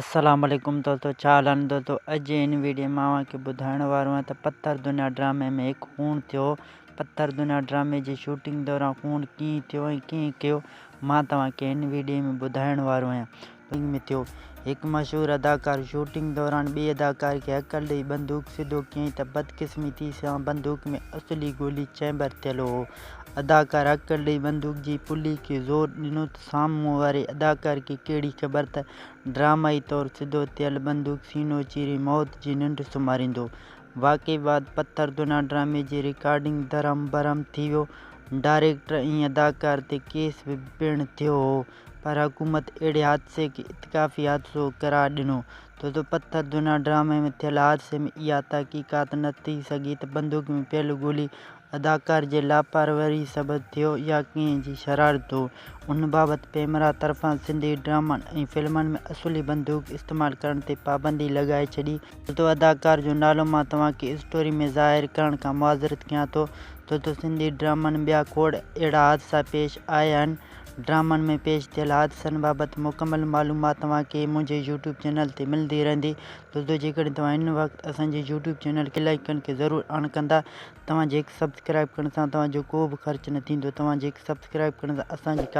السلام عليڪم دوستو ڇا حال آهن دوستو اڄ جي هن ويڊيو مان اوهان کي ٻڌائڻ وارو آهيان ته پٿر دنيا ڊرامي ۾ هڪ خون ٿيو پٿر دنيا ڊرامي جي شوٽنگ دوران خون ڪيئن ٿيو ۽ ڪنهن ڪيو مان توهان کي هن ويڊيو ۾ ٻڌائڻ وارو آهيان ۾ ٿيو هڪ مشهور اداڪار شوٽنگ دوران ٻئي اداڪار کي هڪل ڏئي بندوق سڌو ڪيائين ته بدقسمتي سان بندوق ۾ اصلي گولي چيمبر ٿيل هو اداڪار هڪل ڏئي بندوق جي پلي کي زور ڏنو ته سامهون واري اداڪار کي ڪهڙي خبر ته ڊرامائي طور سڌو ٿيل بندوق سينو چيري موت جي ننڊ سمهاريندو. واقعي بعد پٿر دنيا ڊرامي جي رڪارڊنگ درهم برهم ٿي ويو. ڊائريڪٽر ۽ اداڪار تي ڪيس به پڻ ٿيو هو پر حڪومت اهڙي حادثي کي اتفاقي حادثو قرار ڏنو. ڇو ته پٿر دنيا ڊرامي ۾ ٿيل حادثي ۾ اها تحقيقات نه ٿي سگهي ته بندوق ۾ پيل گولي اداڪار جي لاپرواهي سبب ٿيو يا ڪنهن جي شرارت هو، ان بابت پيمرا طرفان سنڌي ڊرامن ۽ فلمن ۾ اصلي بندوق استعمال ڪرڻ تي پابندي لڳائي ڇڏي. دوستو اداڪار جو نالو مان توهان کي اسٽوري ۾ ظاهر ڪرڻ کان معذرت ڪيان ٿو. دوستو سنڌي ڊرامن ۾ ٻيا کوڙ اهڙا حادثا پيش آيا آهن. ڊرامن ۾ پيش ٿيل حادثن بابت مڪمل معلومات توهان کي منهنجي يوٽيوب چينل تي ملندي رهندي. دوستو جيڪڏهن توهان هن وقت اسان جي يوٽيوب چينل کي لائيڪ ڪرڻ کي ضرور آن ڪندا. توهان جي هڪ سبسڪرائيب ڪرڻ سان توهان جو ڪو به خرچ نه ٿيندو توهان جي هڪ سبسڪرائيب ڪرڻ سان اسان جي.